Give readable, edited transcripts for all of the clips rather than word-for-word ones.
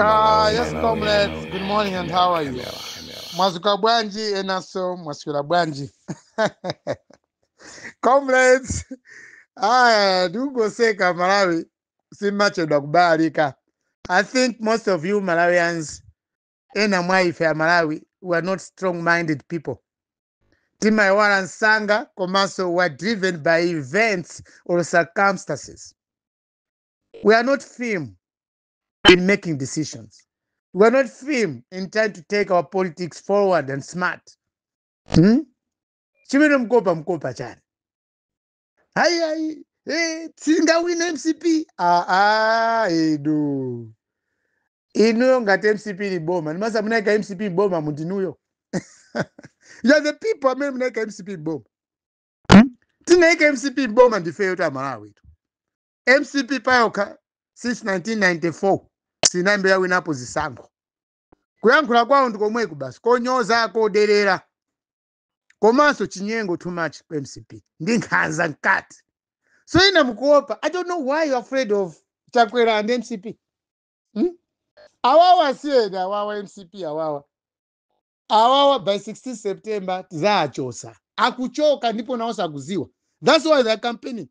Yes, comrades. Good morning and how are you? Mwazuka bwanji enaso mwaswera bwanji. Comrades, aya ndikungoseka. Malawi simachedwa kubalika. I think most of you Malawians, ena mwa ife a Malawi, we are not strong-minded people. Timaiwala msanga komanso we are driven by events or circumstances. We are not firm in making decisions. We are not firm in trying to take our politics forward and smart. Chimene mkopa mkopa chani? Hayi hayi, singawina MCP. Ah ah, edu. Inuyo ngati MCP ni boma. Nimasa munaika MCP boma mundinuyo. You are the people amene munaika MCP boma. Tinaika MCP boma ndifeyo ta Malawi. MCP payoka since 1994 sinambe yawinapo zisankho. Kuyankhula kwawo ndikomweku basi, konyoza, koderera, komanso chinyengo too much ku MCP ndi nkhanza mkati. So ina mukuopa, I don't know why you're afraid of Chakwera and MCP. Awawa siyeni awawa MCP awawa. Awawa by 16 September tizachosa. Akuchoka ndipo nawo sakuziwa. That's why they're campaigning.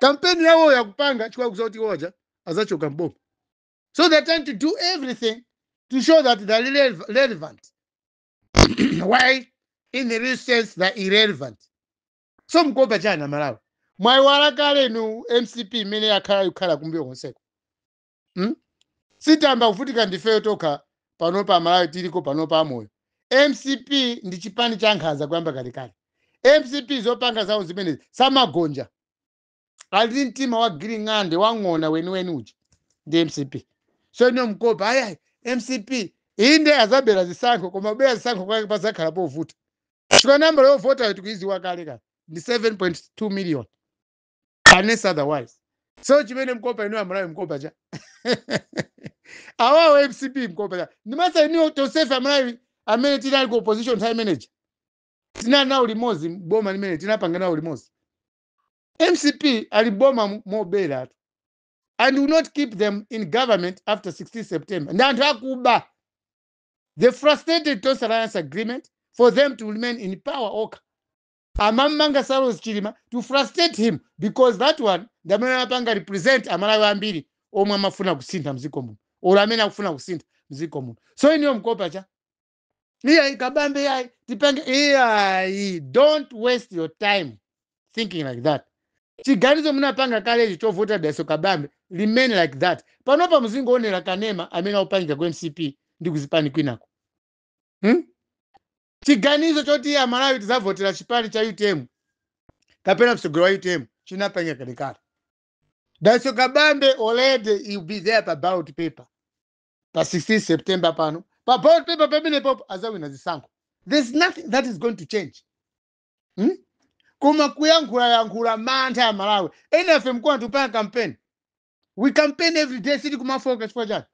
Campaign yawo yakupanga chikwa kuzoti oja azachoka mboma. So they're trying to do everything to show that they're relevant. Why? In the real sense, they're irrelevant. So mkopa chana Malawi. Mwaiwala kale nu MCP imene yakhala yukhala kumbuyo konseko. Sitamba kuvutika ndifeyo tokha panopa Malawi tiliko panopa amoyo. MCP ndi chipani cha nkhanza kuyamba kalekale. MCP zopanga zawo zimenezi samagonja. Ali mtima wa giring'ande wang'ona weniweni uja ndi MCP. So ino mkopa ayayi MCP inde azabera zisankho, koma kubera zisankho kwake pazakhala povuta. Chifukwa nambala yovota tikuiziwa kale kale ndi 7.2 million unless otherwise. So chimene mkopa inu amalawi mkopa cha awawo MCP mkopa cha ndimasa inu tosefe amalawi amene tinali ku opposition time manager tinali nawo limodzi boma limene tinapanga nawo limodzi. MCP ali boma mobera atu and will not keep them in government after 16 September. Ndi anthu akuba. They frustrated Tonse Alliance agreement for them to remain in power. Oka amamanga Saulos Chilima to frustrate him because that one ndi amene amapanga represent amalawi ambiri omwe amafuna kusintha mdziko muno olo amene akufuna kusintha mdziko muno. So iniyo mkopa cha iyayi Kabambe, yayi tipange iyayi. Don't waste your time thinking like that. Chiganizo munapanga kalechi chovota Dalitso Kabambe, remain like that. Panopa muzingoonera kanema amene akupangika ku MCP ndi kuzipani kwinako. Chiganizo choti amalawi tizavotera chipani cha UTM kapena mtsogoleri wa UTM chinapangika kalekale. Dalitso Kabambe already will be there pa ballot paper pa 16 September pano. Pa ballot paper pamene popo azawina zisankho. There's nothing that is going to change. Koma kuyankhula yankhula mantha ya Malawi enafe mkuwa tupanga campaign. We campaign every day, siti kumafoka. Chifukwa chani?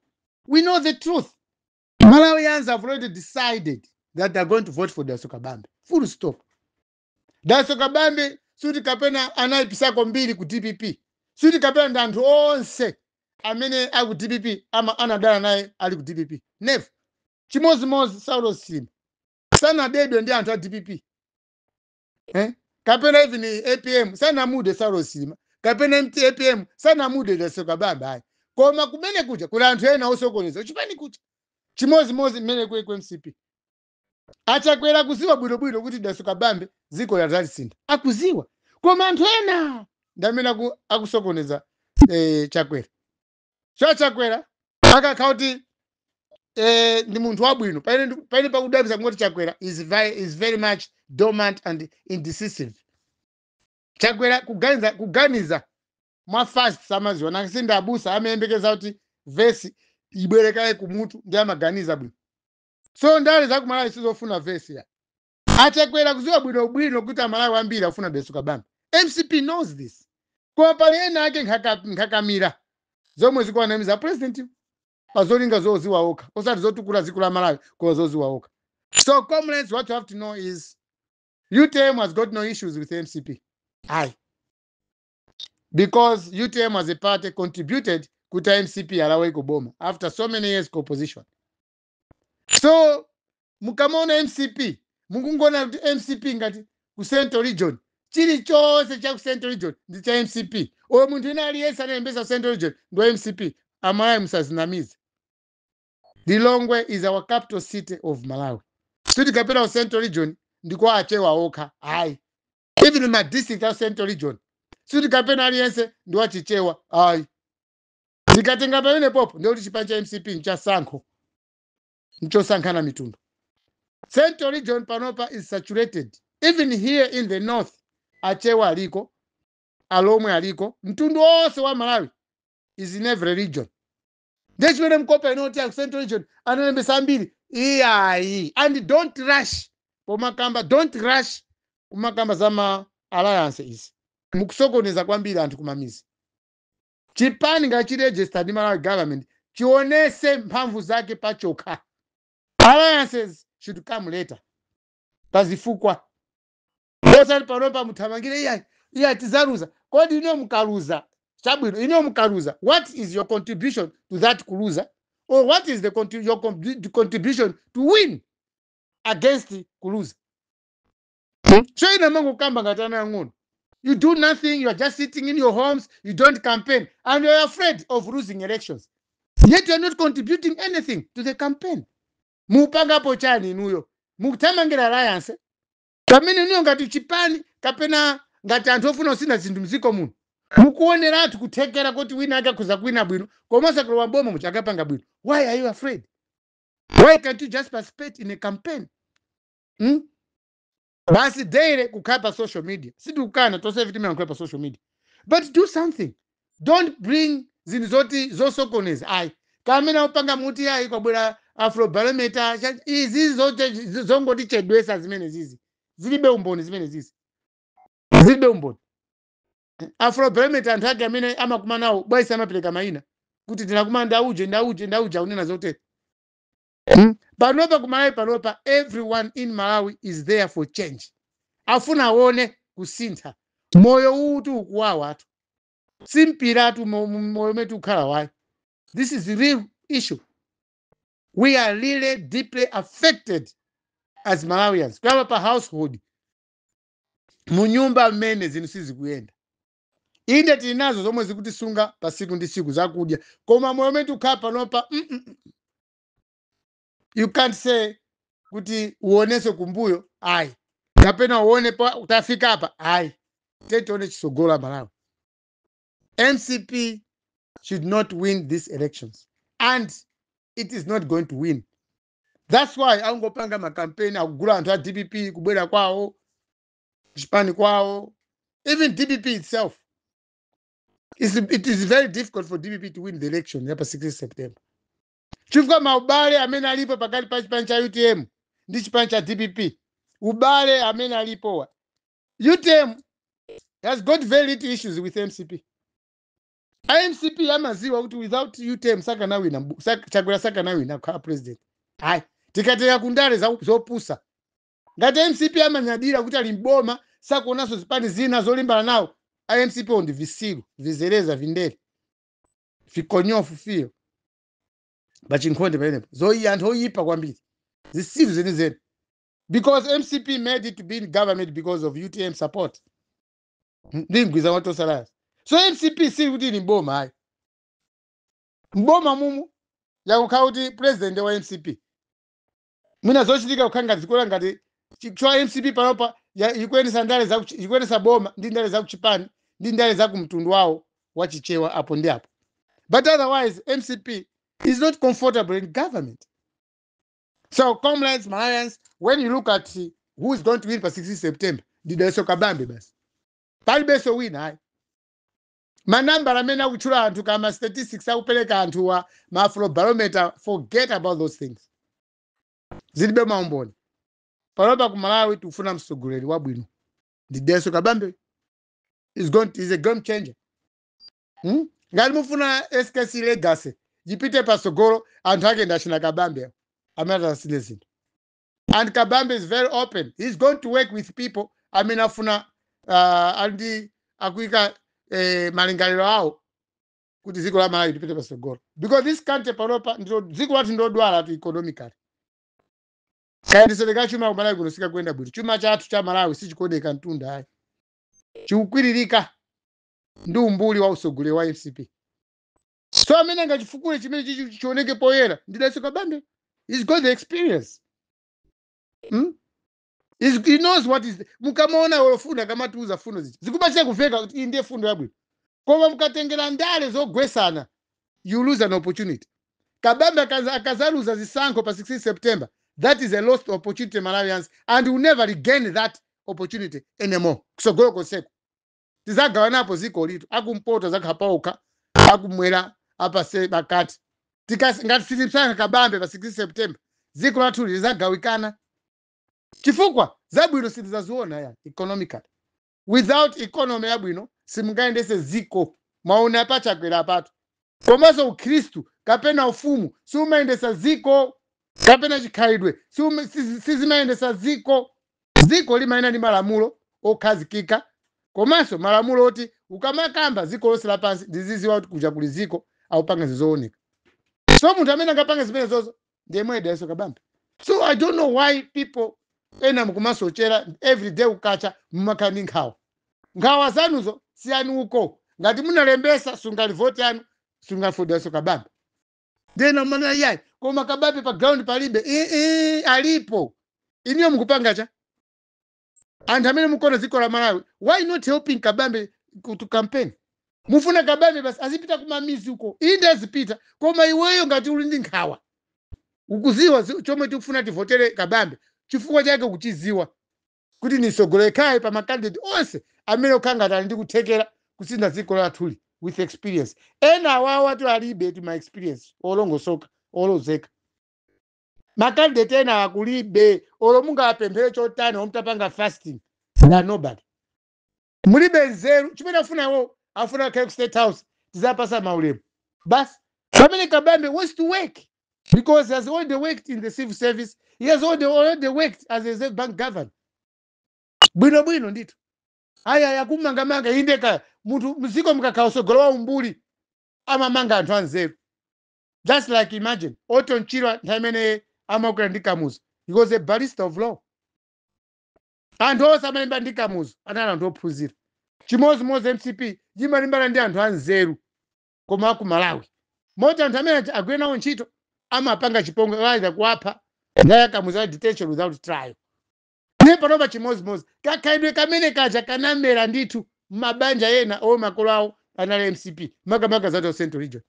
We know the truth. Malawians have already decided that they're going to vote for Dalitso Kabambe, full stop. Dalitso Kabambe suti kapena anayipisako mbiri ku DPP, suti kapena ndi anthu onse amene aku DPP ama anadala naye ali ku DPP, never. Chimozimozi Saulos Chilima sanadedwe ndi anthu a DPP, eh? Kapena even APM sanamude Saulos Chilima kapena MT APM sanamude Dalitso Kabambe, ayi. Koma kumene kuja kuli anthu ena osokoneza chipani kuja. Chimozimozi mmene kwe ku MCP achakwera kuziwa bwinobwino kuti Dalitso Kabambe dziko ladzalisintha, akuziwa, koma anthu ena ndi amene akusokoneza Chakwera. So Chakwera akakhala kuti ndi munthu wabwino paine pakudabwisa kungoti Chakwera is very much dormant and indecisive. Chakwera kuganiza mwa fast samaziwa nakisi abusa amayembekeza kuti vesi ibwerekaye kumutu ndi amaganiza bwino. So ndale zakumalawi sizofuna vesi ya achakwera kuziwa bwinobwino kuti amalawi ambiri afuna Dalitso Kabambe. MCP knows this, koma pali ena ake nkhakamira zomwe zikuwanamiza president pazolinga zoziwa okha, osati zotukula dziko la Malawi, koma zoziwa okha. So comrades, what you have to know is UTM has got no issues with MCP, aye, because UTM as a party contributed. Kuti MCP alawe kuboma after so many years ku opposition. So mukamaona MCP, mukungona kuti MCP ngati ku Central Region, chilichonse cha ku Central Region ndi cha MCP, oyo munthu ina aliyense analembesa ku Central Region ndi wa MCP. Amalawi, musazinamize. Lilongwe is our capital city of Malawi. Sitikapita ku Central Region ndiko Achewa okha, ayi. Even ma district a Central Region, sitikapena aliyense ndi wachichewa, ayi. Tikatenga pamene popo, ndikuti chipani cha MCP nchasankho, nchosankhana mitundu. Central Region panopa is saturated. Even here in the north, Achewa aliko, Alomwe aliko, mtundu wonse wa Malawi is in every region. Ndiye chimene mkopa inoti ku Central Region analembesa ambiri, iyayi. And don't rush pomakamba, don't rush kumakamba za ma alliance izi. Mukusokoneza kwambiri anthu kumamizi. Chipani ngati registered ndi Malawi government, chionese mphamvu zake pachokha. Alliances should come later pazifukwa, osati panopa muthamangire, iyayi, iyayi, tizaluza. Kodi ino mukaluza, chabwino, ino mukaluza, what is your contribution to that kuluza, or what is your contribution to win against kuluza? So ina mangokamba ngati ana ang'ono. You do nothing. You are just sitting in your homes. You don't campaign and you are afraid of losing elections, yet you are not contributing anything to the campaign. Mupangapo chani inuyo? Mukuthamangira alliance pamene inuyo ngati chipani kapena ngati anthu ofuna kusintha zinthu mdziko muno, mukuoneratu kuthekera kuti wina ake akhoza kuwina bwino, komanso akulowa boma mucho akapanga bwino. Why are you afraid? Why can't you just participate in a campaign? Basi daily kukhala pa social media. Sitikukana, tonse timayankhula pa social media, but do something. Don't bring zinthu zoti zosokoneza, ayi. Kamene upanga muti, ayi, kwabwera Afrobarometer, izi zongoti chedwesa zimene zizi zilibe umboni, zimene zizi zilibe umboni. Afrobarometer, anthu ake amene amakuma nawo bwaisi amapereka mayina kuti tinakumana ndauje, ndauje, ndauje, akunena zotere. Panopa ku Malawi, panopa everyone in Malawi is there for change. Afuna aone kusintha moyo uwu ukuwawa atu, simpiratu moyo umene tikukhala wayi. This is the real issue. We are really deeply affected as Malawians. Kuyamba pa household, munyumba mmene zinthu sizikuyenda. Inde, tili nazo zomwe zikutisunga pa siku ndi siku, zakudya, koma moyo umene tikukhala panopa, You can't say kuti uonese kumbuyo, ayi, kapena uone pa utafika apa, ayi. Tetione chisogola Malawi. MCP should not win these elections and it is not going to win. That's why angopanga makampeni, akugula anthu a DPP kubwera kwawo, kuchipani kwawo. Even DPP itself, it is very difficult for DPP to win the election yapa 16 September, chifukwa maubale amene alipo pakati pa chipani cha UTM ndi chipani cha DPP, ubale amene alipowa, UTM has got very little issues with MCP. IMCP amaziwa kuti without UTM sakanawina, Chakwera sakanawina kukhala president, ayi. Tikatera kundale zopusa, ngati MCP amanyadira kuti ali mboma, sakuonanso zipani zina zolimbana nawo. IMCP ndi visilu, vizereza, vindere, vikonyofu, fiyo pachinkhonde pamenepo, zoyi anthu oyipa kwambiri, zisilu zenizeni, because MCP made it to be in government because of UTM support ndi mgwirizano wa Tonse Alliance. So MCP sili kuti ili mboma, ayi. Mboma mumu yakukhala kuti president wa MCP, mwina zochitika kukhala ngati zikuona ngati chwa MCP panopa ikuyendesa ndale za ikuyendesa boma ndi ndale za kuchipani ndi ndale za kumtundu wawo wachichewa apo ndi apo, but otherwise MCP is not comfortable in government. So comrades, Malawians, when you look at who is going to win pa 16 September, ndi Dalitso Kabambe basi, palibenso wina, ayi. Manambala amene akutchula anthu kama statistics akupereka anthuwa, ma Afrobarometer, forget about those things, zilibe maumboni. Panopa ku Malawi tikufuna mtsogoleri wabwino, ndi Dalitso Kabambe. Is a game changer, Ngati mufuna SKC legacy yipite pasogolo, anthu ake ndachina Kabambe amene atasile zinthu. And Kabambe is very open. He's going to work with people amene afuna, andi akuyika malingaliro awo. Kuti dziko la Malawi lipite patsogolo, because this country panopa ndilo dziko lathu ndodwala tu economically. Kayendetsedwe ka chuma ku Malawi kuno sikakuyenda bwino. Chuma chathu cha Malawi sichikuoneka mtunda ayi, chikukwiririka ndi umbuli wa usogoleri wa MCP. So amene angachifukule chimene chichi chioneke poyera ndi Dalitso Kabambe. He's got the experience, He knows what is. Mukamaona olofuna kamatiuza fundo zichi, zikumachita kuveka kuti iyi ndiye fundo yabwino, koma mukatengera ndale zogwesana, you lose an opportunity. Kabambe akazaluza zisankho pa 16 September, that is a lost opportunity, Malawians, and will never regain that opportunity anymore. Kusogolo konseko tizagawanapo ziko litu, akumpoto zakhala paokha, akumwera apase pakati. Ngati sitipsankha Kabambe pa 16 September, dziko lathu lizagawikana, chifukwa zabwino sitizaziona ya economically. Without economy yabwino simungayendese ziko. Mwaona pachakwera apatu. Komanso ukhristu kapena ufumu siumayendesa ziko, kapena chikhalidwe sizimayendesa ziko. Ziko limayenda ndi malamulo okhazikika, komanso malamulo oti ukamakamba ziko lonse lapansi ndiziziwa kuti kuja kuli ziko akupanga zizooneka. So munthu amene angapanga zimene zozo ndiye Dalitso Kabambe. So I don't know why people ena mukumasochera every day. Ukacha mumakhala ndi nkhawa. Nkhawa zanuzo siyani uko. Ngati munalembesa, sungali voti yanu, sungali Dalitso Kabambe. Ndena mana yayi, koma Kabambe pa ground palibe. Alipo. Iniyo mukupanga cha anthu amene mukuona dziko la Malawi, why not helping Kabambe to campaign? Mufuna Kabambe basi azipita kumamizi uko, inde azipita, koma iweyo ngati uli ndi nkhawa, ukuziwa chomwe tikufuna tivotere Kabambe, chifukwa chake kuchiziwa kuti nisogolere khaye pa macandidate onse amene okhala ngati ali ndi kuthekera kusintha dziko lathuli with experience. Ena awawa tu alibe ti ma experience olongosoka, olozeka. Macandidate ena akulibe, olo mungapemphere chotani, omutapanga fasting na nobody, mulibe nzeru. Chimene afuna iwo, afuna akhale ku State House, tizapasa maulemu basi, pamene Kabambe wants to work because he has already worked in the civil service. He has already worked as a Reserve Bank governor bwinobwino ndithu. Aya yakumangamanga, inde kaya munthu mziko mukakhala usogolo wa umbuli, amamanga anthu anzeru. Just like imagine Orton Chirwa, nthawi imene amakwera ndi Kamuzu, he was a barrister of law. Anthu onse amalimba ndi Kamuzu anali anthu ophunzira. Chimodzimodzi MCP imalimbana ndi anthu anzeru, koma aku Malawi moti anthu amene aja agwire nawo ntchito amapanga chipongwe, aita kuwapha. Nthawi ya Kamuzu ali detention without trial. Ndiye panopa chimodzimodzi, kakhalidwe kamene kaja kanamera ndithu mabanja ena omwe makolo awo anali MCP, makamaka zati Central Region.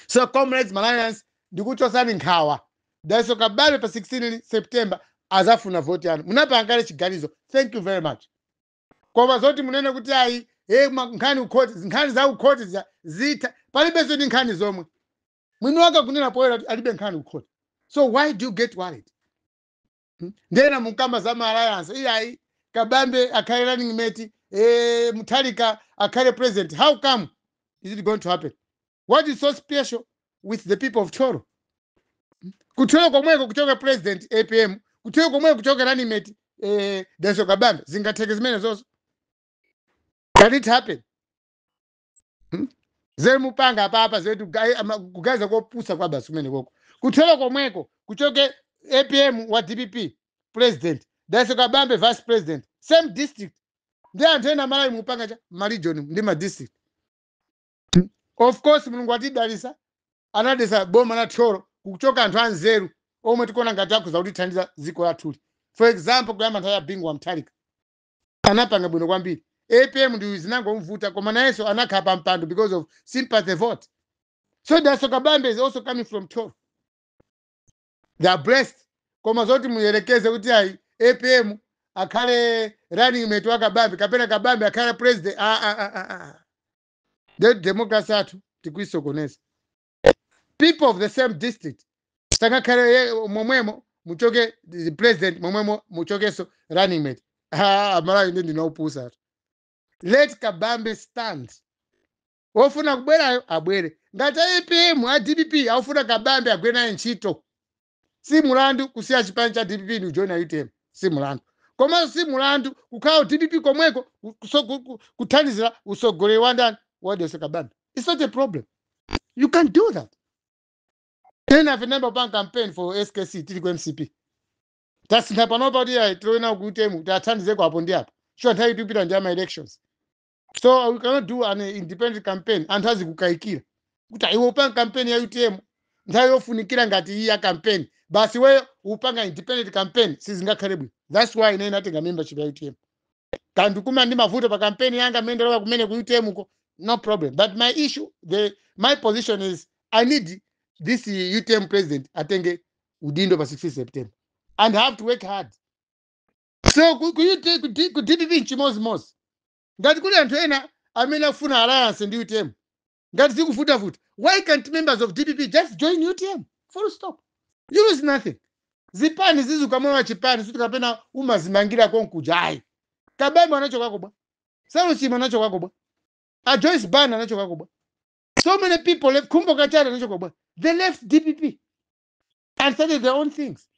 So comrades, Malawians, ndikuchosani nkhawa. Dalitso Kabambe pa 16 September azafuna voti yanu. Munapanga kale chiganizo, thank you very much. Koma zoti munene kuti ayi, nkhani ukhoti, nkhani za ukhoti zitha, palibenso ndi nkhani zomwe mwini wake kunena poyera kuti alibe nkhani ukhoti. So why do you get worried? Ndena mukamba za ma alliance, iyayi, Kabambe akhale running mate, Mutharika akhale president. How come is it going to happen? What is so special with the people of Thyolo? Kuthyolo komweko kuchoka president APM, kuthyolo komweko kuchoka running mate Dalitso Kabambe. Zingatheke zimene zozo? Can it happen? Zere mupanga apapa zetu kugaza kopusa kwa basi kumene koko. Kuthyolo komweko kuchoke APM wa DPP president, Dalitso Kabambe vice president, same district. Ndi anthu ena Malawi mupanga cha maregion ndi ma district. Of course Mulungu atidalisa, anadalitsa boma la Thyolo kuchoka anthu anzeru omwe tikuona ngati akhuza kutithandiza dziko lathuli. For example, kuyamba nthawi ya Bingu wa Mutharika anapanga bwino kwambiri. APM ndi zinangomvuta, koma nayenso anakhala pa mpando because of sympathy vote. So Dalitso Kabambe is also coming from Thyolo. They are blessed. Koma zoti muyerekeze kuti ayi, APM akhale running mate wa Kabambe kapena Kabambe akhale president, ah, ah, ah, ah, ah. The democracy athu tikuisokoneza. People of the same district sangakhale momwemo muchoke the president, momwemo muchokenso running mate. Ah, Malawi ndi ndinopusa. Let Kabambe stand. Wofuna kubwerayo abwere. Ngati APM a DPP aufuna Kabambe agwire naye ntchito, si mulandu kusiya chipani cha DPP ndi kujoina UTM, si mulandu. Komanso si mulandu kukhala DPP komweko kuthandizira usogoleri wa ndani, wa Dalitso Kabambe. It's not a problem. You can do that. Then I've never ban campaign for SKC tili ku MCP. Tasintha panopa kuti ayi, tiloena ku UTM, tathandizeko apo ndi apo. Sure, nthawi tipita ndi ama elections, so we cannot do an independent campaign. Anthu azikukayikira kuti iwe upanga campaign ya UTM nthawi yofunikira ngati iyi ya campaign, basi weyo upanga independent campaign, sizingakhale bwino. That's why ine natenga membership ya UTM. Kanti kuma ndi mavuto pa campaign yanga mmene ndalowa kumene ku UTM ko, no problem. But my issue, the my position is I need this UTM president atenge udindo pa 16 September and have to work hard. So ku DPP nchimozimozi. Ngati kuli anthu ena amene afuna alliance ndi UTM, ngati zikuvutavuta, why can't members of DPP just join UTM? Full stop. You lose nothing. Zipani zizi, ukamwa chipani suti kapena umazimangira konkuja, ayi. Kabambe anachokako bwa? Saluchima anachokako bwa? A Joyce Banda anachokako bwa? So many people left. Khumbo Kachali anachoka bwa? They left DPP and started their own things.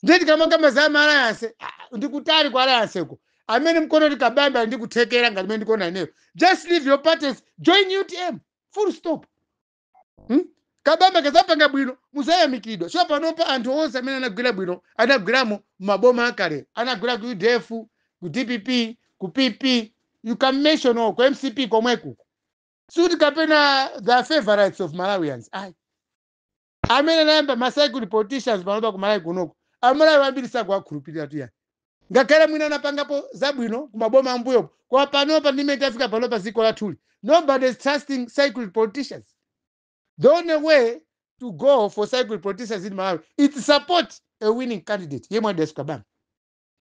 Ndeti kamangama za alliance, ah, ndikutali kwa alliance ko. Amene mkono kuti Kabambe ali ndikuthekera ngati mene ndikuona ineyo, just leave your parties, join UTM, full stop. Kabambe kazapanga bwino, muzayamikidwa. So panopa anthu onse amene anagwira bwino anagwiramo maboma akale, anagwira ku UDF, ku DPP, ku PP, you can mention all, ku MCP komwekuko. Sikuti kapena the favorites of Malawians, ayi. Amene anayamba ma cycle politicians panopa ku Malawi kunoko, Amalawi ambiri sakuwakhulupirira tuyani, ngakhale mwina anapangapo zabwino kumaboma ambuyopo. Koma panopa, ndimene tafika panopa dziko lathuli, nobody is trusting cycle politicians. The only way to go for cycle politicians in Malawi is to support a winning candidate yemwe a Dalitso Kabambe.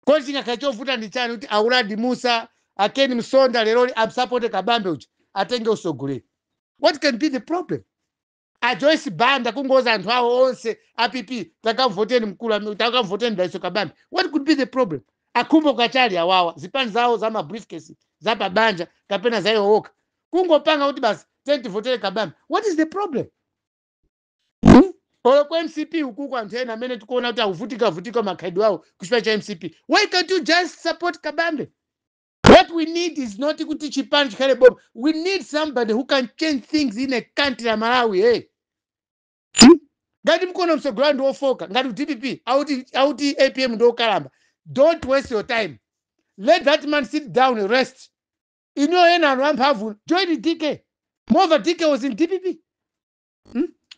Kodi chingakhale chovuta ndi chani kuti auladi Musa, akeni Msonda leroli amsapote Kabambe uja atenge usogoleri? What can be the problem? A Joyce Banda kungoza anthu awo onse a PP, takamvoteni mkulu, takamvoteni Dalitso Kabambe. What could be the problem? Akhumbo Kachali awawa, zipani zawo za ma briefcase, za pabanja kapena za iwo, kungopanga kuti basi tentivotere Kabambe. What is the problem? Hmm? Olo ku MCP ukuku, anthu ena amene tikuona kuti akuvutika vutika makhalidwe awo kuchipa cha MCP, why can't you just support Kabambe? What we need is not kuti chipani chikhale boma. We need somebody who can change things in a country ya Malawi. Hey. Ngati mkuona msogolero ndi wofoka, ngati DPP auti APM ndi wokalamba, don't waste your time. Let that man sit down, rest. Inuyo ena anu amphamvu, join DK. Moreover, DK was in DPP.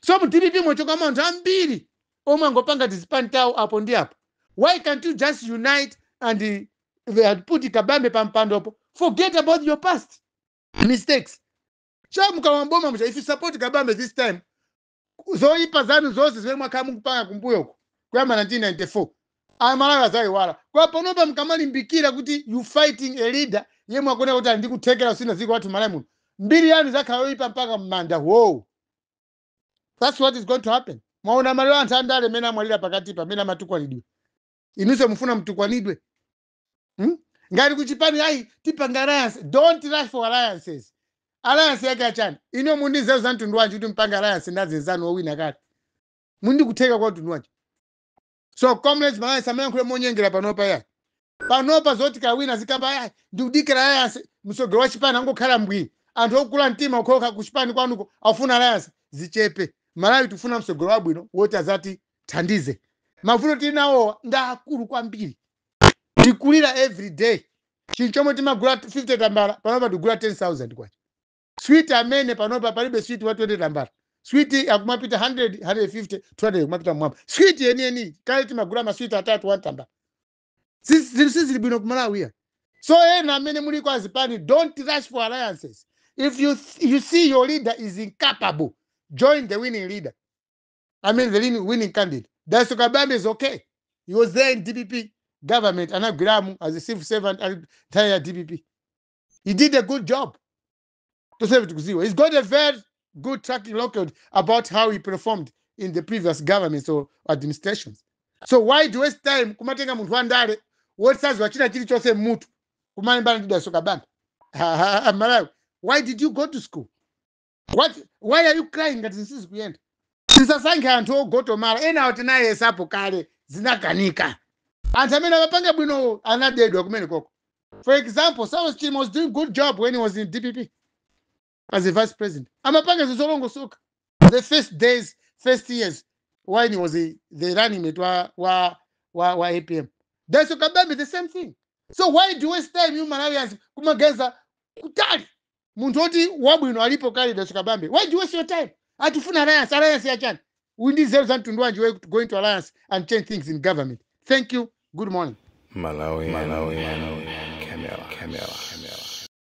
So mu DPP mochokamo anthu ambiri omwe angopanga tizipani tawo apo ndi apo. Why can't you just unite and put Kabambe pampandopo? Forget about your past mistakes. Cha mukawamboma mucha, if you support Kabambe this time, zoyipa zanu zonse zimene mwakhala mukupanga kumbuyoko kuyamba 1994, Amalawi azayiwala. Kwa panopa mkamalimbikira kuti you fighting a leader yemwe akuona kuti ali ndikuthekera kusintha dziko lathu Malawi muno, mbiri yanu zakhala yoyipa mpaka m'manda. Wow, that's what is going to happen. Mwaona maliro anthu andale amene amwalira pakati pamene amatukwanidwe. Inunso mufuna mtukwanidwe? Hmm? Ngati kuchipani ayi, tipanga alliance, don't rush for alliances. Alliance yake achani? Ino mundi nzeru za mtundu wanji kuti mpange alliance ndi azinzanu owina kale? Mundi kutheka kwa mtundu wanji? So comrades, Malawi samayankhule monyengera panopa ya panopa zoti kawina zikamba yayi, ndikudikira alliance. Msogolo wa chipani angokhala mbwini, anthu okula mtima okhoka kuchipani kwanuko afuna alliance, zichepe. Malawi tifuna msogolo wabwino woti azati thandize. Mavuto tili nawowa ndi akulu kwambiri, tikulira every day. Chinthu chomwe timagula 50 tambala panopa tikugula 10,000 kwacha. Sweet amene panopa palibe sweet wa 20 tambala, sweet akumapita 100, 150, 200, kumapita mwamba. Sweet yeniyeni kale timagula masweet atatu 1 tambala. Zinthu sizili bwino ku Malawi ya. So ena amene muliko azipani, don't rush for alliances. If you see your leader is incapable, join the winning leader, I mean the winning candidate. Dalitso Kabambe is okay. He was there in DPP government, anagwiramu as a civil servant ali nthawi ya DPP. He did a good job. Toseve tikuziwa he's got a very good track record about how he performed in the previous governments or administrations. So why do waste time kumatenga munthu wandale wosaziwa china chilichonse mmutu kumalimbana ndi Dalitso Kabambe? Malawi, why did you go to school? What, why are you crying ngati zisizi kuyenda? Tisasankhe anthu ogotomala. Ena awo tinayesapo kale, zinakanika. Anthu amene amapanga bwino anadedwa kumene koko. For example, Saulos Chilima was doing good job when he was in DPP. As a vice president amapanga zolongosoka. The first days, first years when he was the running mate wa APM. Dalitso Kabambe, the same thing. So why do you waste time, you Malawians, kumageza kutali munthu oti wabwino alipo kale, Dalitso Kabambe? Why do you waste your time? Atifuna alliance. Alliance yachani? Uli nzeru za mtundu wanji we to go into alliance and change things in government? Thank you, good morning. Malawi, Malawi, Camera, Camera, Camera.